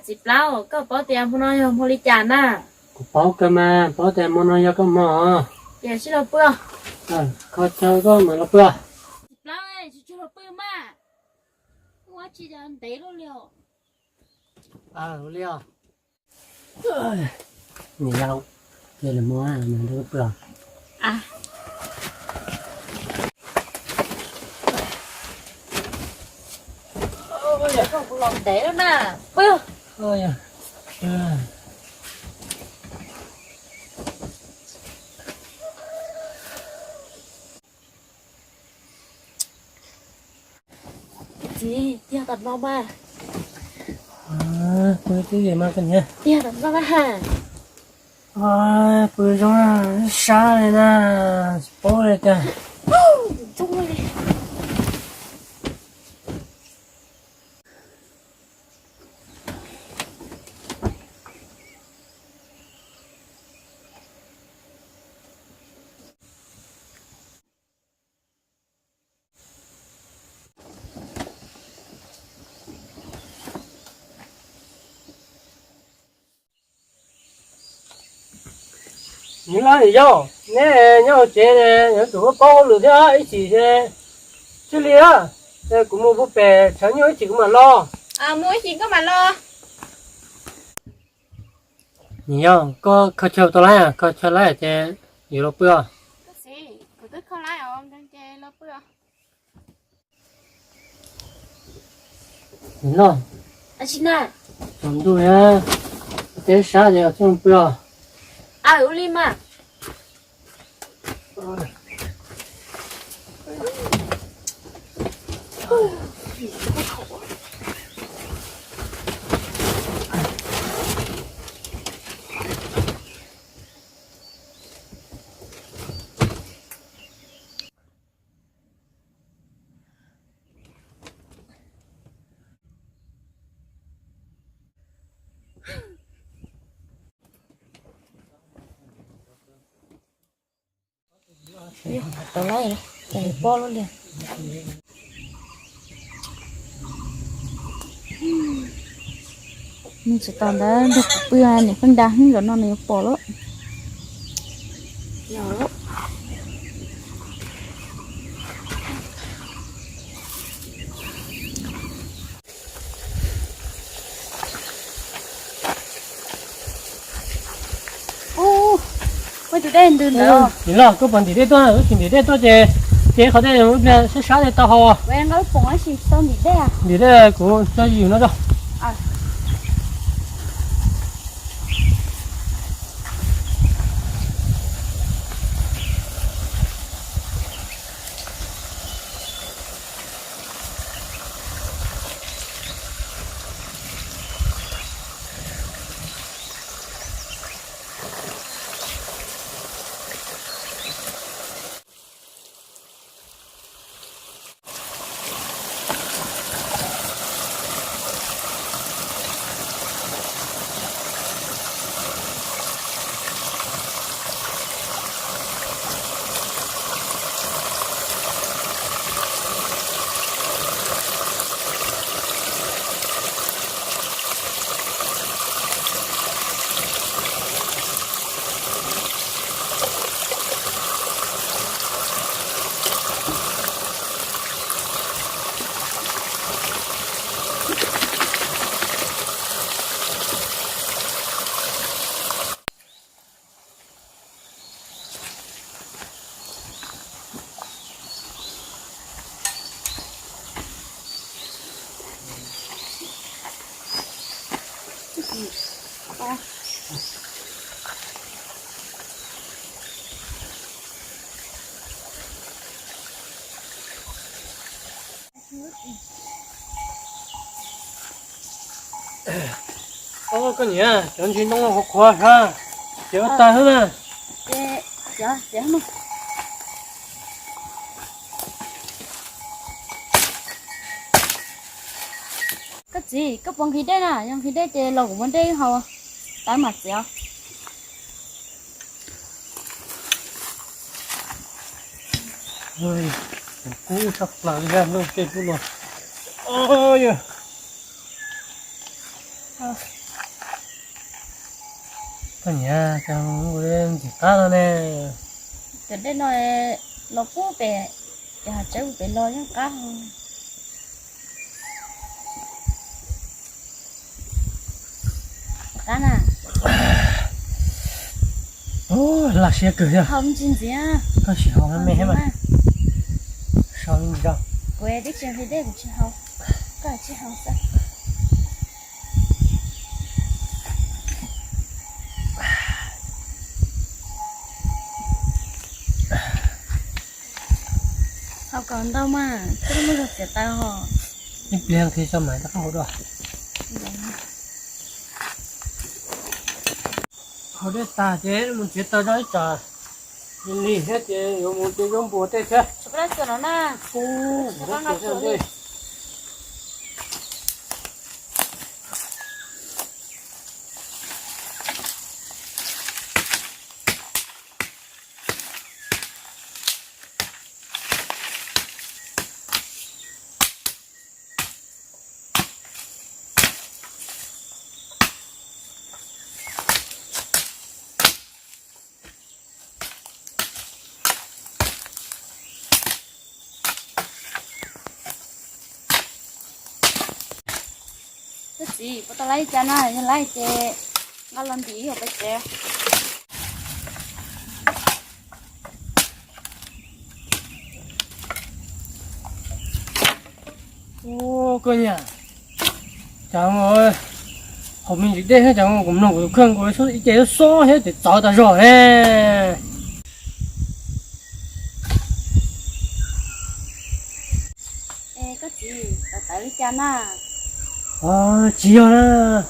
Txiv Plaub, koj paub tias hmo no yog hmo li cas na? Kuv paub kawg mas, paub tias hmo no yog koj hmo. Ces sib los pw. Kho chaw koj mam los pw. Txiv Plaub, tsis tsuag los pw mas. Ua tsis ntev luaj li os. Ua li os. Niam yau, ces lawv mus nrog koj pw. Los ntev lawm na. Pw. Txiv, yog tam no mas. Pw twb yog mas koj niam. Yog tam no mas ha. Pw zoo sab li na, tsis paub li cas. Niam yau, neb nyob hauv tsev ne, yuav tsum paub hauj lwm thiab ib chim thiab li. Kuv mus pem tshav nyuj ib chim kuv mam los. Mus ib chim koj mam los. Niam yau, koj kho chaw tau lawm, kho chaw lawm ces yuav los pw os. Niam loj, tsaus ntuj na, teb sab ces txhob pw os. Ua li mas. Tau lawm, cas yuav pom lawm li. Nws tsis tau ntawd nrog kuv pw, niam pheej dag hwb, zaum no nws yuav pom lawm. Niam loj, koj pom ntim dej tuaj, wb tsis ntim dej tuaj ces, ces qhov dej ib pliag sab sab dej tau hau. Ntim dej kuv coj yus no rau. Koj niam, cov ntsis ntoo qhuav qhuav sab, ces ua tag xwb na. Koj txiv, koj puas nqhis dej na? Yog nqhis dej ces los kuv muab dej haus, tawv mam txiav. Kub tshaj plaws li, ntuj tej kub los. Koj niam, cas ntxim qab no ne. Cov dej no los pub pem, ces ho tsev ua pem los yeej qab. Qab na. Laj siab kawg thiab. Haus me ntsis ntxiv. Koj sim haus me me thiab mas. Sau me ntsis rau. Kuv twb tsis nqhis dej kuv tsis haus. Koj tsis haus xwb. Haus kom ntau mas, twb muaj zog txiav taws ho. Ib pliag nqhis tso mas rov qab haus dua. Haus dej tag ces mus txiav taws rau ib tsam lig lig thiab ces yuav mus ces yuav npuas tej thiab. Koj txiv, puas tau laib li cas na? Yog laib ces nqa los ntim ib hauv peb tsev. Koj niam, cas haus me ntsis dej thiab cas kuv mloog kuv tus kheej kuv ib ce xob thiab ces txawv tas zog ne. Koj txiv, tawv tawv li cas na? Tsis yog na,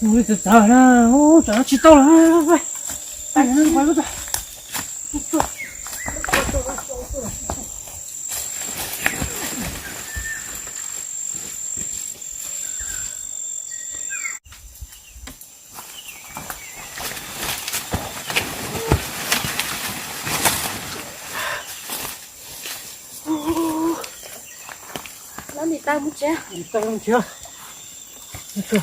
mus li txawv txawv na, tsam no tsis tau lawm. Ntim taw mus tsev. Ntim taw mus tsev. Tsis tau, tsis tau.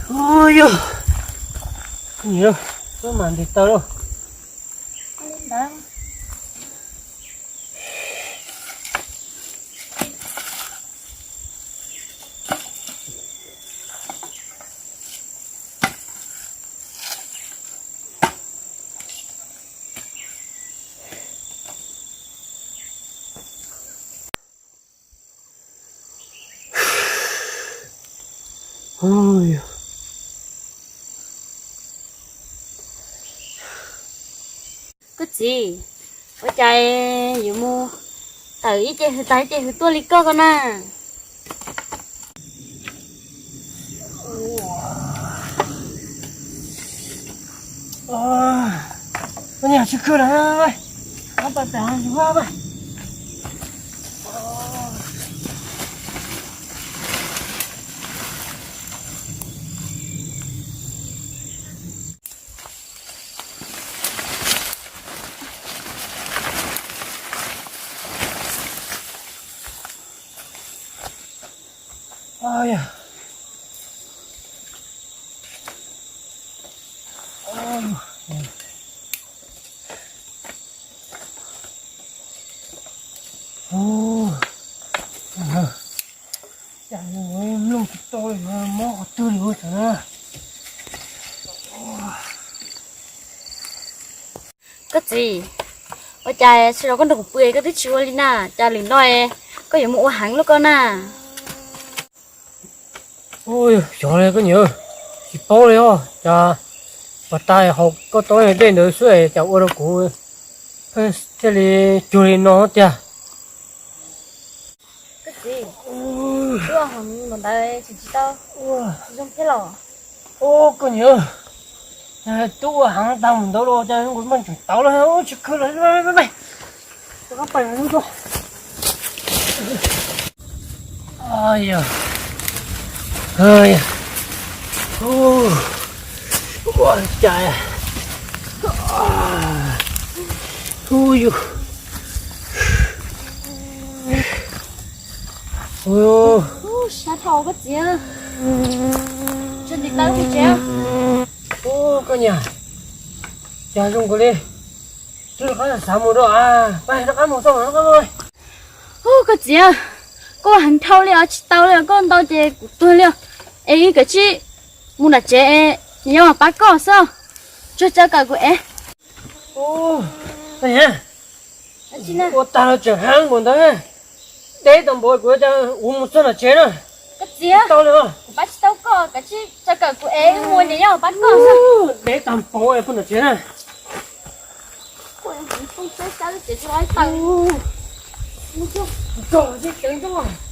Ua yog, nyiam, koj mam ntim taw lauj. Koj txiv, ua cas yuav mus tawm ib ce hws tag ib ce hws tuaj li koj ko na? Koj niam, tsis khw lawm, ab, pab pab. Cas mloog tsis tau li, mob qhov twg li ua tsav na. Koj txiv, ua cas sawv daws koj nrog kuv pw koj twb tsis ua li na, cas lwm no koj yuav mus ua heev lub koj na? Xyov li koj niam, tsis paub li os, cas pas tas haus koj tau dej ntawd xwb es cas ua rau kuv thiaj li cuag li no tiag. Ua hov ntawd tsis tsis tau zoo thiab los. Ua koj niam, tub ua heev tag mus ntawd los cas kuv maj tseem tau los tsis khwv los. Ua cas ua cas hu yus. Sab dhau koj txiv, tsis nti tau mus tsev. Ub, koj niam, cas zoo kawg li. Twb rov qab xav mus rau, pab rov qab mus xwb, rov qab mus. Ub, koj txiv, koj heev dhau li os, tsis tau li os, koj ntau ces kuv tuag li os. Es kav tsij mus nram tsev, niam yau pab koj xwb, tsuas tsa kawm kuv ev. Ub, koj niam, ua tag los tseem heev npaum ntawd, deb tau npaum kuv, ua cas kuv mus txog nram tsev na. Koj txiv, tau li os, kuv pab tsis tau koj, kav tsij tsa kawm kuv ev, mus niam yau pab koj xwb. Deb tag npaum kuv nram tsev na. Tso, tsev tsev.